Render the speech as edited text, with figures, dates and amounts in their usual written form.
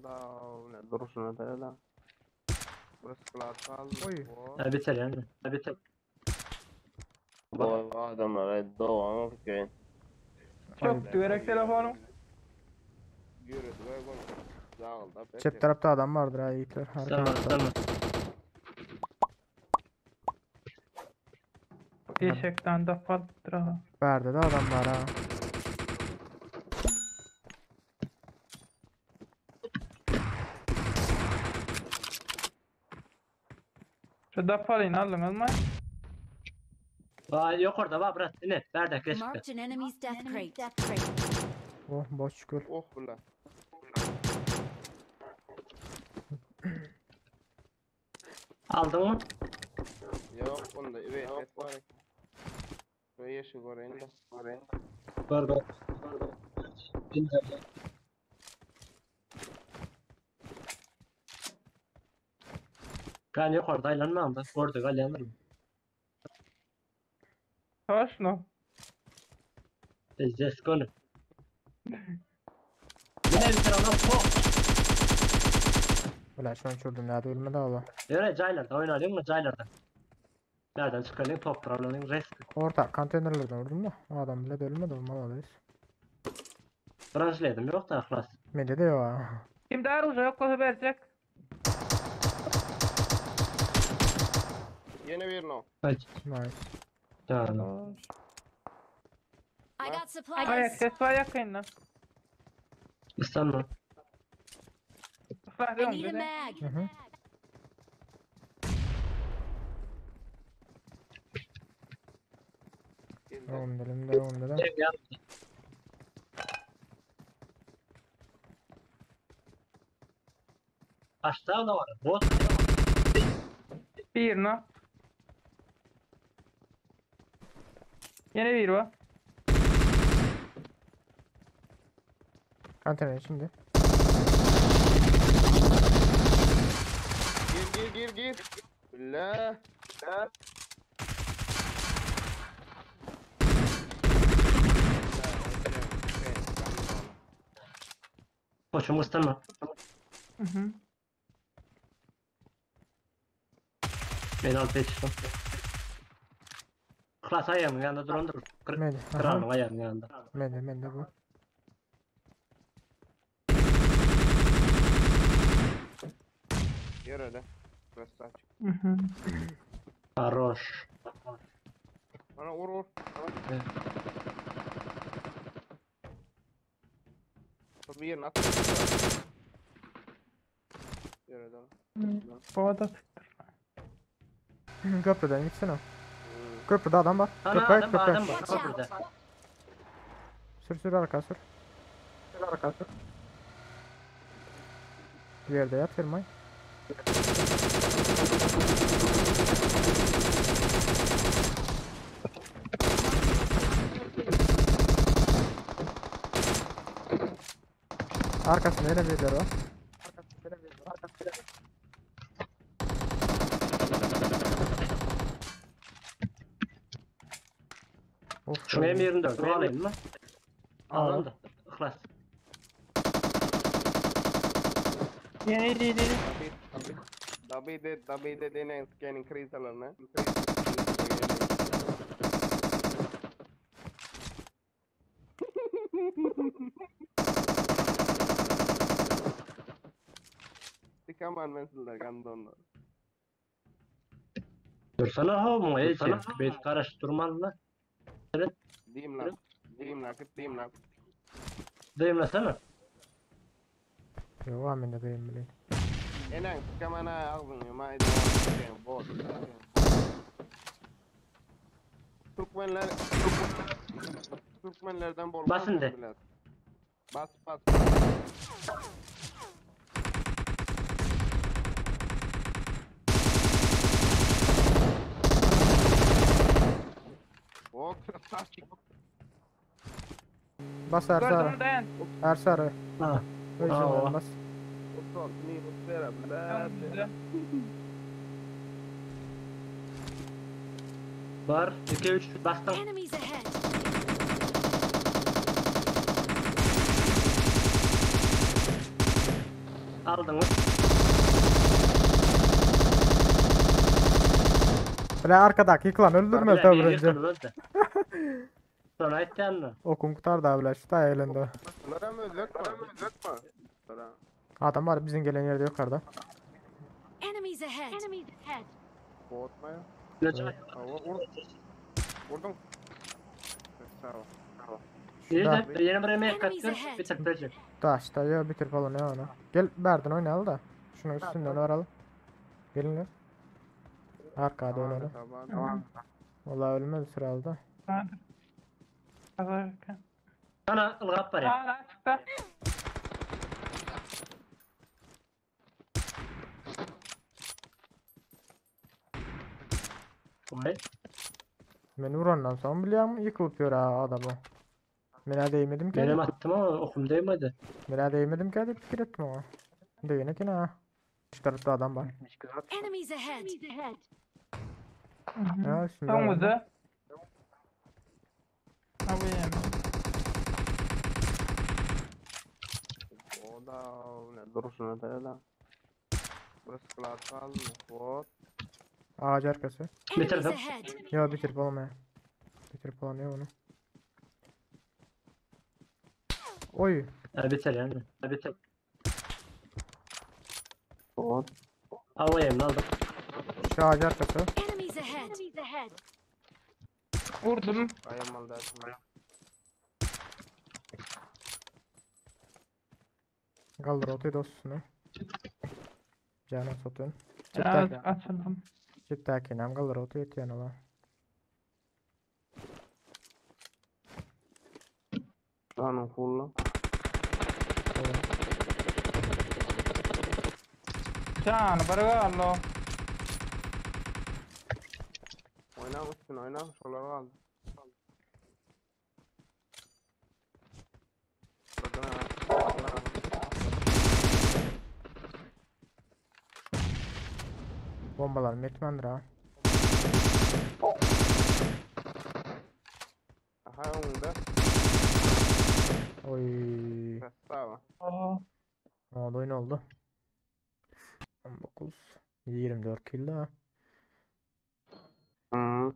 O da ne duruşuna da da. Burası klas kaldı. Oy. Ha biter yani. Ha biter. Bu adamlar doğan okey. Çok gerek telefonu. Yürüdü ve bunu. Dağıldı. Çep tarafta adam vardır ha yiğitler. Arka Tamam tarafta. tamam. Eşekten de patlıdır ha. Berde de adam var ha. Şu dapalyny aldyňyz mı? Vay yok orada var bırak. Ne? Nerede geçti? Marked an enemy's death crate. Oh boş gül. Oh bula. Aldın mı? Yok bunda evet evet var. Ve yeşil orayın da. Orayın da. Var var. Kan yok orada aylanma anda. Orada aylanır mı? Toşno. Pizdes konu. Yine bir tane adam pop. Ulan şu an çöldüm nerede ölmedi Allah. Yöre caylarda oynayalım mı caylarda? Nereden çıkarayım top problemi rest. Orta konteynerlerden vurdum da. O adam bile de ölmedi olmalı Branşlaydım yok da aklas. Mende de yok ha. Kim daha uca yok olsa verecek. Yine bir no. Kaç. Nice. Tamam. I got Ayak supplies. ses var yakayın İstanbul. Islah I diyorum need a bize. mag. Hı hı. Devam edelim devam edelim. Ya. Aşağı da var. Bot. Bir no. Yine bir var. Konteyner şimdi. Gir gir gir gir. Billah. Billah. Koçum ıslanma. Hı hı. Ben alıp yetiştim. Klas ayağımın yanında duran dur. Mende. Aha. Kralın ayağımın yanında. Mende mende bu. Gir öyle. Krasavçik. Hı hı. Varoş. Bana vur vur. Evet. Bir yerine at. Gir öyle. Bu da Köprüden gitsene. Köprüde adam var. Ana Köprü adam var köprü. adam var. Watch out. Köprüde. Sür sür arka sür. Sür arka sür. Bir yerde yat firmayı. Arkasında yine birileri var. Of. Şu M24 bu alayım mı? Alalım da. Klas. Yeni değil değil. Dabi de dabi de denen scanning increase alanı. Dikaman mesela gandonlar. Dursana ha mu ece. Bet karaş durmalı la. Diyeyim lan. Diyeyim lan. Diyeyim lan. Dayımlasana. Yok amin de diyeyim bileyim. Enen sikamana ağzını ma bot. Türkmenler Türkmenlerden bol. Basın de. Bas bas. O krasavçik. Bas Ersi Gördün ara. mü dayan. Ersi ara. Ha. Öyle Aa. bas. Güzel. Var. 2 3 bastım. Enemies ahead. Aldyňyz. Bile arkadaki yıkılan öldürmez Bile tabi bir önce. yıkıldı öldü. Sonra aytdym. Okun kurtar da bile şu da eğlendi. Bunlara mı öldürtme? Öldürtme. Bunlara. Adam var bizim gelen yerde yukarıda. Enemies ahead. Enemies ahead. Botma ya. Ne cay? Ava vur. Vurdum. Sağ ol. Sağ ol. Şurada. Ýene ýene bir emek Enemies katdyr, ahead. bitirip berjek. Taşta ya bitir falan ya onu. Gel Berden oynayalım da. Şunun üstünden varalım. Gelin lan. Arkada oynayalım. Tamam, tamam. Vallahi ölmez sıralda. Vardır. Pazarken. Sana ılgap bar ya. Aa çıktı. Vay. Ben vurandan sonra biliyorum yıkılıp yor ha adamı. Mena değmedim ki. Benim attım ama okum değmedi. Mena değmedim ki hadi fikir ettim ama. Değene ki ne ha. Şu tarafta adam var. Enemies ahead. Mhm. Ya şimdi adam. Öňüzde. Abi yani. O da ne duruşuna da da. Burası klas aldı. Bot. Ağaç arkası. Enemies Bitirdim. ahead. Ya bitirip olmaya. Bitirip olamıyor onu. Oy. Ha, biter yani. Ha, biter. Bot. Hava yemin aldım. Şu ağaç arkası. Enemies ahead. Enemies ahead. Vurdum. Ayam aldı. atma. Kaldır otoyu dostunu. Canım satın. Biraz açıldım. Çiptakinam kaldır otoyu yetiyen ola. Lan full. Can bargallo. Oyna üstüne oyna. Şuralara kaldı. Bakın ha. Bombalar metmendir ha. Aha önünde. Oy. Sağ ol. Aa, Ne oldu oyun oldu. 19 24 kill ha. Hı.